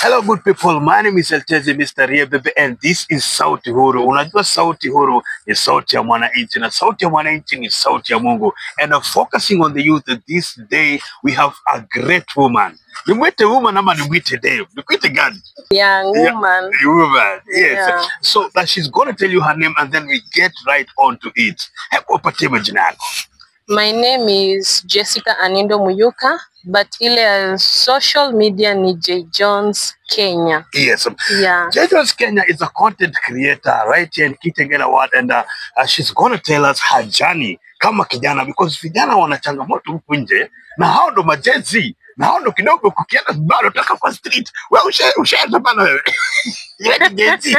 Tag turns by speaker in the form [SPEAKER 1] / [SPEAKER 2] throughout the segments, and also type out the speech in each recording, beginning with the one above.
[SPEAKER 1] Hello good people, my name is Eltezi Mr. Riebebe and this is Sauti Huru. Unajua Sauti Huru ni sauti ya mwananchi na sauti ya mwananchi ni sauti ya Mungu. And focusing on the youth this day, we have a great woman. Nimwite woman ama nimwite Dave? Nikuite gani?
[SPEAKER 2] Young
[SPEAKER 1] Yeah,
[SPEAKER 2] woman.
[SPEAKER 1] woman. Yes.
[SPEAKER 2] Yeah.
[SPEAKER 1] So that she's gonna tell you her name and then we get right on to it. Hebu upatie majina yako.
[SPEAKER 2] My name is Jessica Anindo Muyuka, but ile ya social media ni J Jones Kenya.
[SPEAKER 1] Yes.
[SPEAKER 2] Yeah.
[SPEAKER 1] J Jones Kenya is a content creator right here in Kitengela Ward and she's gonna tell us her journey kama kijana, because vijana wana changamoto huku nje na hao ndo ma Gen Z na hao ndo kidogo kukienda bado toka kwa street. Wewe ushaenda bana wewe. Wewe ni Gen Z.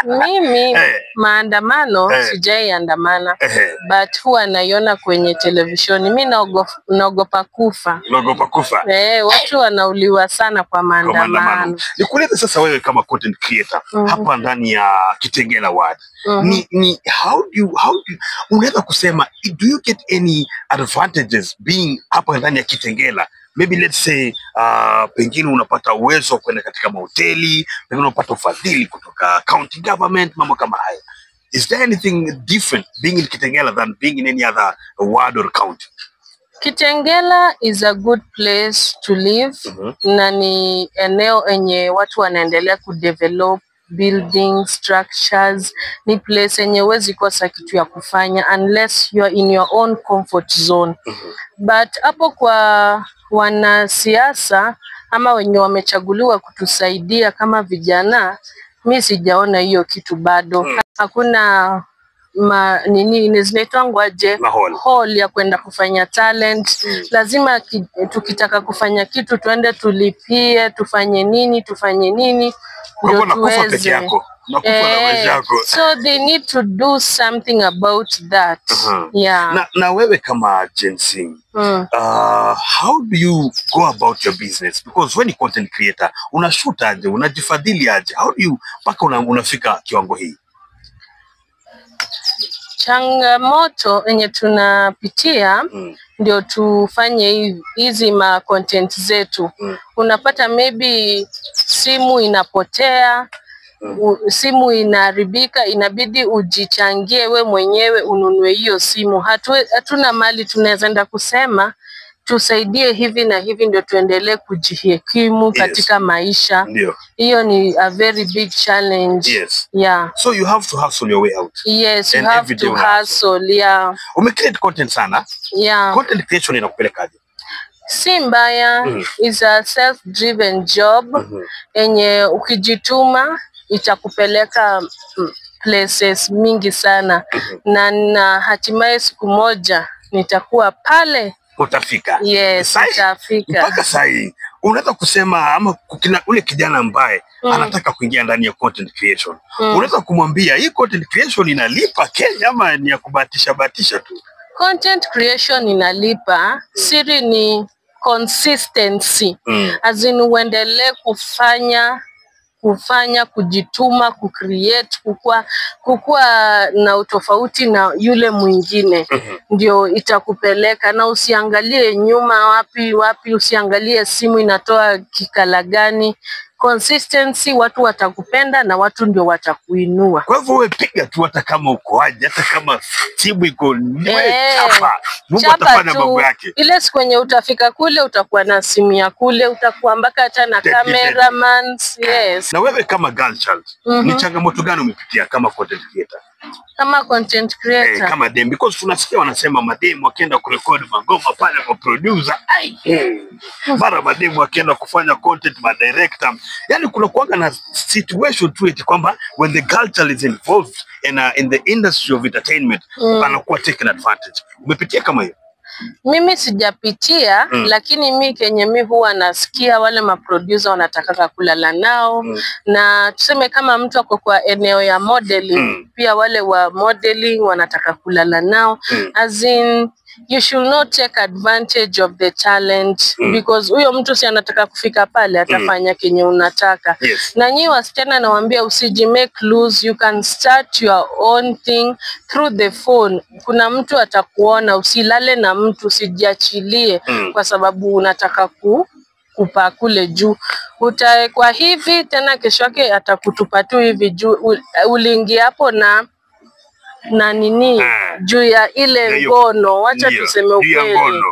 [SPEAKER 2] Mimi maandamano sijaiandamana, but huwa naiona kwenye televisheni. Mi naogopa kufa.
[SPEAKER 1] Unaogopa kufa.
[SPEAKER 2] Eh, watu wanauliwa sana kwa
[SPEAKER 1] Kwa maandamano.
[SPEAKER 2] maandamano.
[SPEAKER 1] Nikuulize sasa wewe kama content creator hapa ndani ya Kitengela Ward. Ni how do you unaweza kusema, do you get any advantages being hapa ndani ya Kitengela? Maybe let's say pengine unapata uwezo wa kwenda katika mahoteli, pengine unapata ufadhili kutoka county government, mambo kama haya. Is there anything different being in Kitengela than being in any other ward or county?
[SPEAKER 2] Kitengela is a good place to live na ni eneo enye watu wanaendelea kudevelop building structures. Ni place enye huwezi kosa kitu ya kufanya unless you are in your own comfort zone. But hapo kwa wanasiasa ama wenye wamechaguliwa kutusaidia kama vijana, mi sijaona hiyo kitu bado. Hakuna ma, nini zinaitwangwaje,
[SPEAKER 1] Ma hall.
[SPEAKER 2] Hall ya kwenda kufanya talent. Lazima tukitaka kufanya kitu tuende tulipie, tufanye nini, tufanye nini
[SPEAKER 1] Kwa hivyo
[SPEAKER 2] ndio
[SPEAKER 1] unakufa peke
[SPEAKER 2] tuweze.
[SPEAKER 1] yako, unakufa na
[SPEAKER 2] Eh,
[SPEAKER 1] wenzako.
[SPEAKER 2] so they need to do something about that. Yeah.
[SPEAKER 1] Na wewe kama Gen Z, how do you go about your business? Because when ni content creator, unashoot aje, unajifadhili aje? How do you mpaka unafika kiwango hii?
[SPEAKER 2] Changamoto yenye tunapitia ndio tufanye hizi ma content zetu. Unapata maybe simu inapotea, simu inaharibika, inabidi ujichangie we mwenyewe ununue hiyo simu. Hatuna mali tunaweza enda kusema tusaidie hivi na hivi ndio tuendelee kujihekimu katika maisha. Hiyo ni a very big challenge. Yeah.
[SPEAKER 1] So you have to hustle your way out.
[SPEAKER 2] Yes, you
[SPEAKER 1] And
[SPEAKER 2] have
[SPEAKER 1] every day
[SPEAKER 2] to
[SPEAKER 1] una
[SPEAKER 2] hustle. Yeah.
[SPEAKER 1] Umecreate content sana.
[SPEAKER 2] Yeah.
[SPEAKER 1] Content creation inakupelekaje?
[SPEAKER 2] Si mbaya, is a self-driven job enye ukijituma itakupeleka places mingi sana na hatimaye siku moja nitakuwa pale.
[SPEAKER 1] Utafika.
[SPEAKER 2] Yes, nitafika.
[SPEAKER 1] Mpaka sahi unaweza kusema ama kukina, ule kijana ambaye anataka kuingia ndani ya content creation, unaweza kumwambia hii content creation inalipa Kenya ama ni ya kubahatisha bahatisha tu?
[SPEAKER 2] Content creation inalipa. Siri ni consistency. As in uendelee kufanya kufanya kujituma, kucreate, kukua na utofauti na yule mwingine, ndio itakupeleka. Na usiangalie nyuma wapi wapi, usiangalie simu inatoa kikala gani. Consistency, watu watakupenda na watu ndio watakuinua.
[SPEAKER 1] Kwa hivyo wewe piga tu, hata kama uko aje, hata kama simu iko, wewe chapa, Mungu
[SPEAKER 2] chapa
[SPEAKER 1] atafanya
[SPEAKER 2] tu.
[SPEAKER 1] Mambo yake.
[SPEAKER 2] Ile siku yenye utafika kule, utakuwa na simu ya kule, utakuwa mpaka hata na
[SPEAKER 1] Deadly, deadly.
[SPEAKER 2] cameramans. Yes.
[SPEAKER 1] Na wewe kama girl child, ni changamoto gani umepitia kama content creator?
[SPEAKER 2] Kama content creator.
[SPEAKER 1] Kama dem, because tunasikia wanasema madem wakienda kurekodi magoma pale kwa producer, ai, mara madem wakienda kufanya content, ma director, yani kuna kuanga na situation tu eti kwamba when the girl child is involved in the industry of entertainment, panakuwa taken advantage. Umepitia kama hiyo?
[SPEAKER 2] Mimi sijapitia, lakini mi kenye mi huwa nasikia, wale maproducer wanatakaka kulala nao, na tuseme kama mtu ako kwa eneo ya modeling, pia wale wa modeling wanataka kulala nao. As in, you should not take advantage of the talent, because huyo mtu si anataka kufika pale, atafanya kenye unataka. Na nyi wasichana nawaambia usiji make loose, you can start your own thing through the phone. Kuna mtu atakuona, usilale na mtu, usijiachilie kwa sababu unataka ku kupaa kule juu. Utawekwa hivi tena, kesho yake atakutupa tu hivi juu. Uliingia hapo na nini juu ya ile ngono, wacha tuseme ukweli.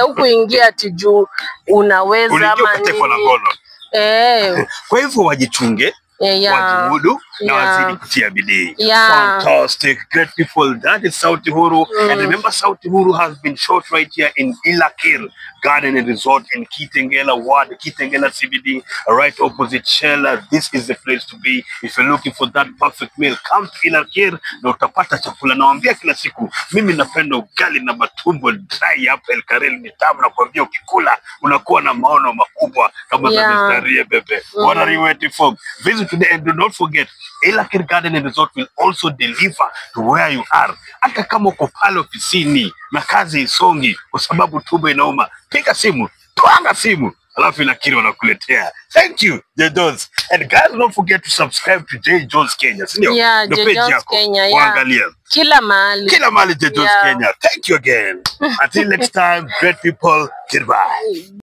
[SPEAKER 2] Hukuingia ati juu unaweza ama nini.
[SPEAKER 1] Kwa hivyo wajichunge, wajimudu na wazidi kutia bidii. Fantastic, great people. That is Sauti Huru. And remember, Sauti Huru has been shot right here in Ilakir Garden and Resort in Kitengela Ward, Kitengela CBD, right opposite Shella. This is the place to be if you're looking for that perfect meal. Come to Ilakir na utapata chakula. Nawaambia kila siku, mimi napenda ugali na matumbo dry hapa Elkarel ni tamu, nakwambia ukikula unakuwa na maono makubwa kama za Mr. Rie Bebe. What are you waiting for? Visit today and do not forget, Ilakir Garden and Resort will also deliver to where you are. Hata kama uko pale ofisini na kazi isongi kwa sababu tumbo inauma, piga simu, twanga simu, alafu Ilakir wanakuletea. Thank you, J Jones. And guys, don't forget to subscribe to J Jones Kenya, si ndio?
[SPEAKER 2] Yeah,
[SPEAKER 1] Ndio
[SPEAKER 2] J
[SPEAKER 1] page
[SPEAKER 2] Jones
[SPEAKER 1] yako.
[SPEAKER 2] Kenya, yeah.
[SPEAKER 1] Waangalia.
[SPEAKER 2] Kila mahali.
[SPEAKER 1] Kila mahali J Jones
[SPEAKER 2] Yeah.
[SPEAKER 1] Kenya. Thank you again. Until next time, great people, goodbye.